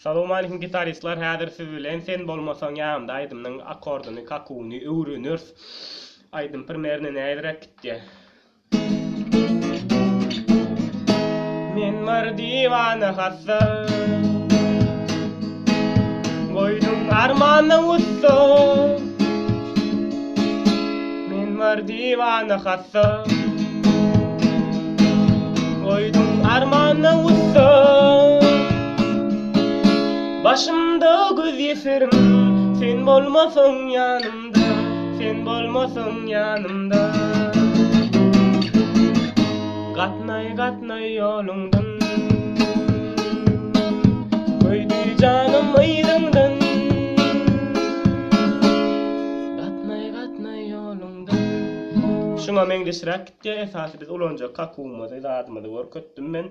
Salowmalikim gitaristler häzir siz bilen sen bolmasaň ýanymda aýdymynyň akordyny kakuwyny öwreneris aýdym primerno nähiliräk gitýä. Men bir diwana hassa Goýduň armana gussa Men bir diwana hassa Goýduň armana gussa Başymda göz ýeserim Sen bolmasaň ýanymda Sen bolmasaň ýanymda Gatnaý gatnaý ýoluňdan Köýdi janym yzyňdan Gatnaý gatnaý ýoluňdan Şuňa meňzeşräk gitýär esasy biz ulanjak kakuwymyzy zadymyzy görkezdim men.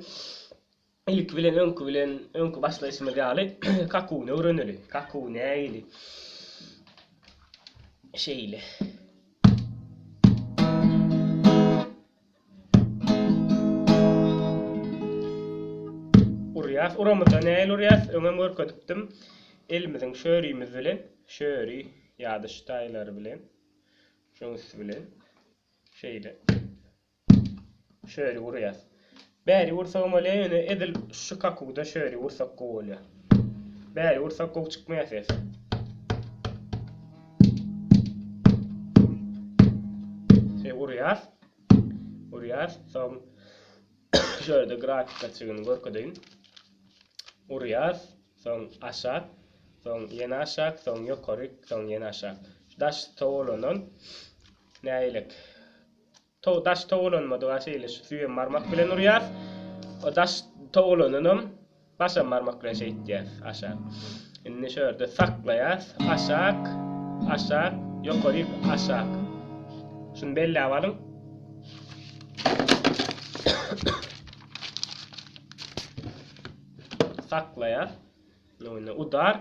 Ilki bilen öňki bilen öňki başlaýşymyz ýaly kakuwyny öwreneli. Kakuw nähili? Şeýle. Urýas, uramyzda nähili urýas? Öňem görkezipdim. Elimiziň şörimiz bilen, şöri ýa-da şu taýlary bilen, şoň üsti bilen şeýle. Şöyle urýas. Bäri ursagam bolýar, ýöne edil şu kakuwda şöyle ursak gowy bolýar. Bäri ursak gowy çykmaýar ses. Şeý urýas. Urýas, soň şöyle grafikaçygyny görkezeýin. Urýas, soň aşak, soň ýene aşak, soň ýokaryk, soň ýene aşak. Daş towalanan nägilek To daş togalanmadyga şeýle şu süýem barmak bilen urýas. O daş togalananam başam barmak bilen şeýtýäs aşak. Indi şu ýerde saklaýas. Aşak, aşak, ýokaryk, aşak. Şuny belläp alyň. Saklaýas. Indi udar,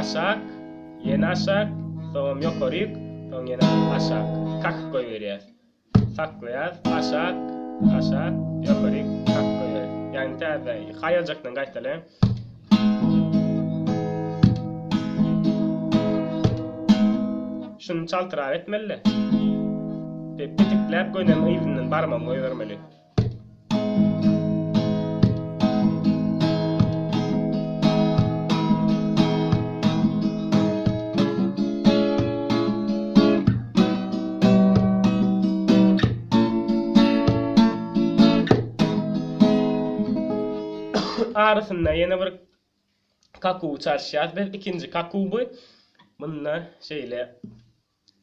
aşak, ýene aşak, soňam ýokaryk, soň ýene aşak. Kakyp goýberýäs. Saklaýas, aşak, aşak, ýokaryk, kakyp goýberýäs. Ýagny täze haýaljakdan gaýtalaýyn. Şuny çaltrak etmeli-de. Petikläp gönem yzyndan barmagyňy goýbermeli. Arasynda ýene bir kakuw çalyşýarys biz. Ikinji kakuw bu. Munda şeýle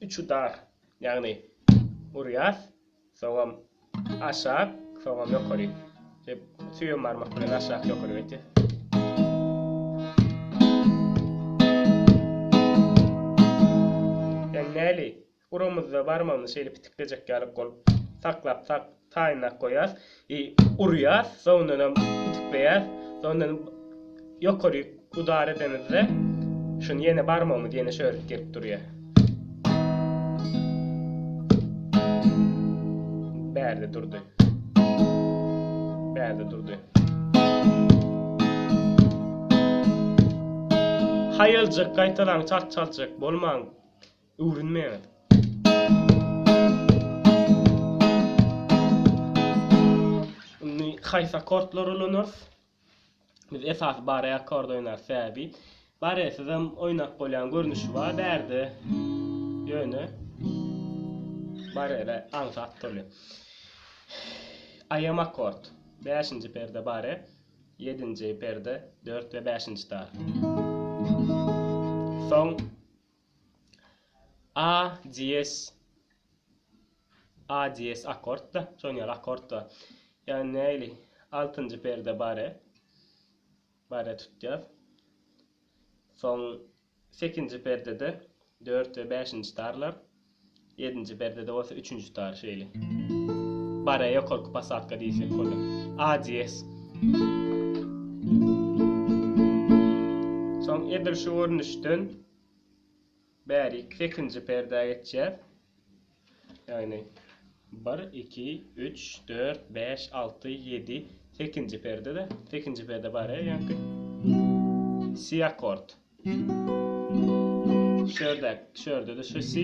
Üç udar, ýagny urýas, soňam aşak, soňam ýokary. Şeýdip süýem barmak bilen aşak ýokary geçýär. Ýagny näli? Uramyzda barmagymyzy şeýle pitiklejek ýaly bolup saklap sak taýynlap goýýas. I urýas, soňundanam pitikleýäs, soňundan ýokaryk udar edemizde şuny ýene barmagymyz ýene şörik gelip durýar. Bärde durdy. Bärde durdy. Haýaljak gaýtalaň çalt çaltjak bolmaň. Öwrenmeýäňiz. Indi haýsy akkordlary ulanarys? Biz esasy bare akkord oýnarys sebäbi baresizem oýnap bolýan görnüşi bar bärde. Ýöne barele aňsat bolýar. Aýam akkord. Bäşinji perde bare, ýedinji perde dört we bäşinji tar. Soň A diýes A diýes akkordda, şonuň ýaly akkordda. Ýagny nähili? Altynjy perde bare. Bare tutýas. Soň sekinji perdede dört we bäşinji tarlar. Ýedinji perdede bolsa üçünji tar şeýle. Bare ýokarky posadka diýsek bolýar. A diýes. Soň edil şu görnüşden Bärik sekizinji perdä geçýäs. Ýagny 1, 2, 3, 4, 5, 6, 7, sekizinji perde-de. Sekizinji perde bar-a ýaňky. Si akkord. Şu ýerde, şu ýerde-de şu si,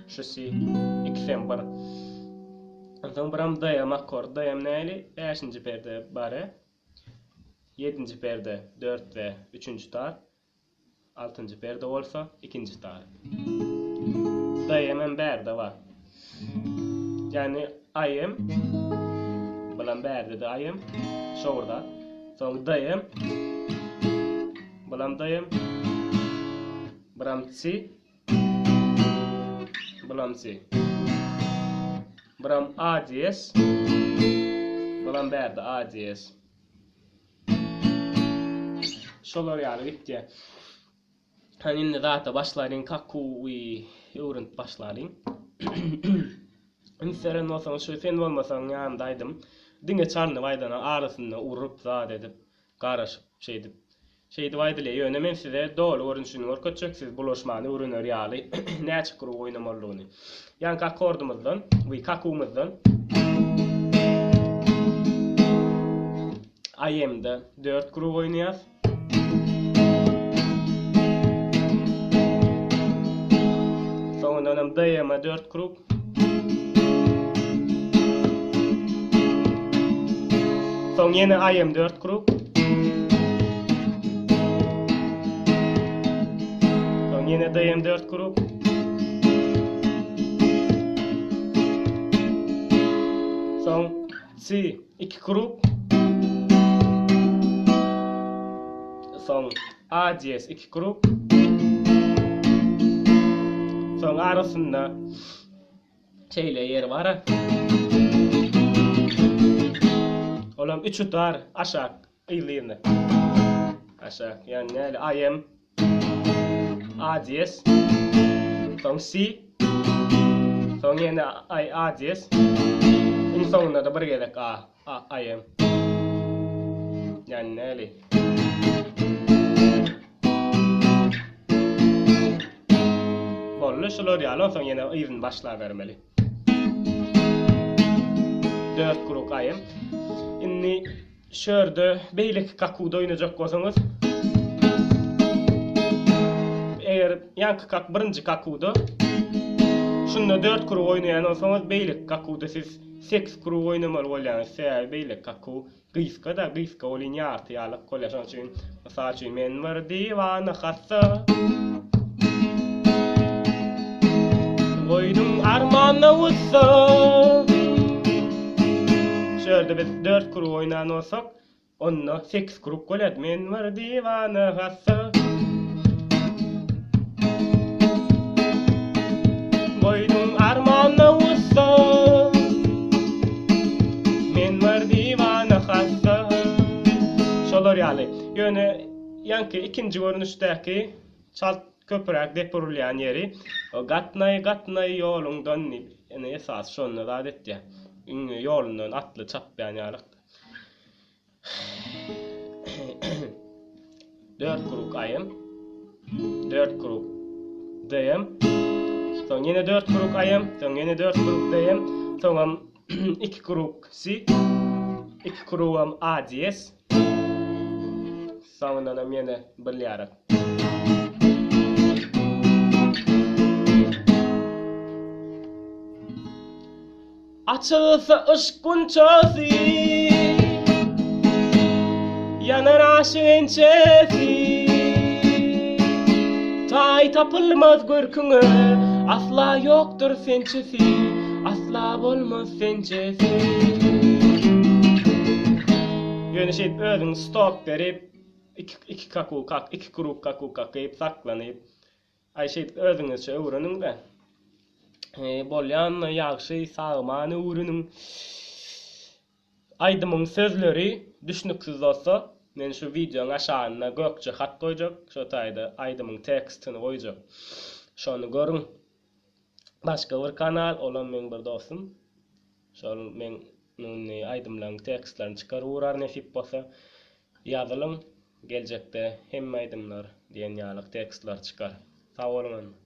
şu si, ikisem bir. Onsoň biram DM akkord. DM nähili? Bäşinji perde bare. Ýedinji perde dört we üçünji tar. Altynjy perde bolsa ikinji tar. DM hem bärde bar. Ýagny AM bulam bärde-de AM şo bir zat. Soň DM bulam DM buram C bulam C. Buram A diýes. Bulam bärde A diýes. Şolar ýaly gitýär. Hany indi zata başlalyň, kakuwy öwrenip başlalyň. Üns beren bolsaňyz şu sen bolmasaň ýanynda aýdym diňe çalnyp aýdana arasynda urup zat edip garaşyp şeýdip şeýdip aýdylýar. Ýöne men size doly görnüşini görkezjek siz bulaşmany öwrener ýaly näçe krug oýnamalydygyny. Ýaňky akkordymyzdan we kakuwymyzdan AM-de 4 krug oýnaýas. Soňundan hem DM-e 4 krug. Soň ýene AM 4 krug. Soň ýene DM 4 krug. Soň C 2 krug. Soň A diýes 2 krug. Soň arasynda şeýle ýer bar. Olam 3 utar aşak yzly-yzyna. Aşak, ýagny näle AM A diýes. Soň C. Soň ýene I A diýes. Iň soňunda-da bir gezek A. A I M. Ýagny näli? Boldy şular ýaly onsoň ýene yzyny başlabermeli. 4 krug I M. Indi Şu ýerde beýleki kakuda oýnajak bolsaňyz, eger ýaňky kak birinji kakuda şunda 4 krug oýnaýan bolsaňyz, beýleki kakuda siz 8 krug oýnamaly bolýaňyz. Sebäbi beýleki kaku gysga-da, gysga welin ýarty ýalyk bolýar. Şonuň üçin, mysal üçin, men bir diwana hassa. Goýdum armanda gussa. Şu ýerde biz 4 krug oýnan bolsak, onda 8 krug bolýar. Men bir diwana hassa. Goýdum armanda gussa. Men bir diwana hassa. Şolar ýaly. Ýöne Ýaňky ikinji görnüşdäki çalt köpüräk dep urulýan ýeri gatnaý gatnaý ýoluňdan diýip ine esasy şonda zat etýär. Iň ýolundan atly çapýan ýalyk. Dört krug aýym. Dört krug DM. Soň ýene dört krug aýym, soň ýene dört krug DM, soňam iki krug C, iki krugam A diýes. Soňundanam ýene bir ýarak. Açylsa yşk gunçasy, Ýanar aşyk ençesi. Taý tapylmaz görküňe, Asla ýokdur sençesi, Asla bolmaz sençesi. Ýöne şeýdip özüň stop berip, iki iki kaku kak, iki krug kaku kakyp, saklanyp, aý şeýdip özüňizçe öwreniň-de. Bolýanyny ýagşy sagman öwreniň. Aýdymyň sözleri düşnüksiz bolsa, men şu wideoň aşagynda gökje hat goýjak, şo taýda aýdymyň tekstini goýjak. Şony görüň. Başga bir kanal, olam meň bir dostum. Şol meň indi aýdymlaryň tekstlerini çykaryp urar nesip bolsa. Ýazylyň, geljekde hemme aýdymlar diýen ýalyk tekstler çykar. Sag boluň onda.